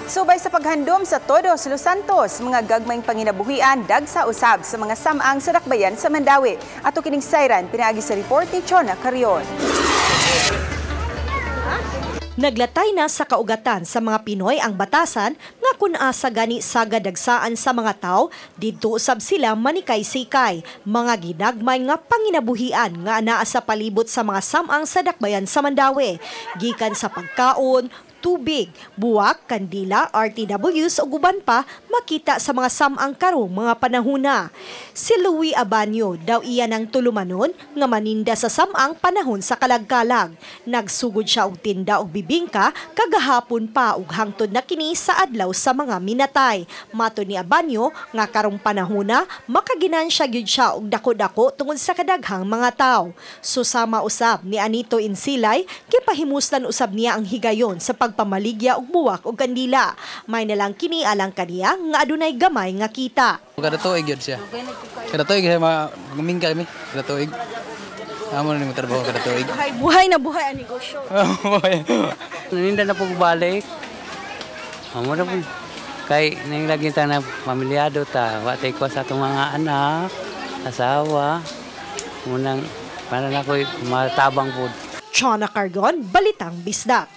Subay sa paghandom sa Todos Los Santos, mga gagmayng panginabuhian dagsa usab sa mga samang sa dakbayan sa Mandaue. Ato kining sayran pinaagi sa report ni Chona Carion. Naglatay na sa kaugatan sa mga Pinoy ang batasan nga kun asa gani saga dagsaan sa mga tao, didto usab sila manikay-sikay, mga ginagmay nga panginabuhian nga anaa sa palibot sa mga samang sa dakbayan sa Mandaue. Gikan sa pagkaon, tubig, buwak, kandila, RTWs ug uban pa makita sa mga samang karong mga panahona. Si Louis Abanyo daw iya ng tulumanon nga maninda sa samang panahon sa kalagkalag. Nagsugod siya og tinda og bibingka kagahapon pa ug hangtod na kini sa adlaw sa mga minatay. Matod ni Abanyo nga karong panahona makaginansya gyud siya og dako-dako tungod sa kadaghang mga tawo. Susama usab ni Anito Insilay, gipahimuslan usab niya ang higayon sa pagpamaligya og buwak og kandila. May nalang kini alang kaniya nga adunay gamay nga kita. Kada tuig yun siya. Kada tuig siya magmingka kami. Kada tuig. Amo na ni trabaho kada tuig. Buhay na buhay ang negosyo. Naninda na po balik. Amo na po. Kay nang lagi ta na pamilyado ta, wa tay ko sa atong mga anak, asawa. Munang para na ko'y matabang po. Chona Cargon, Balitang Bisdak.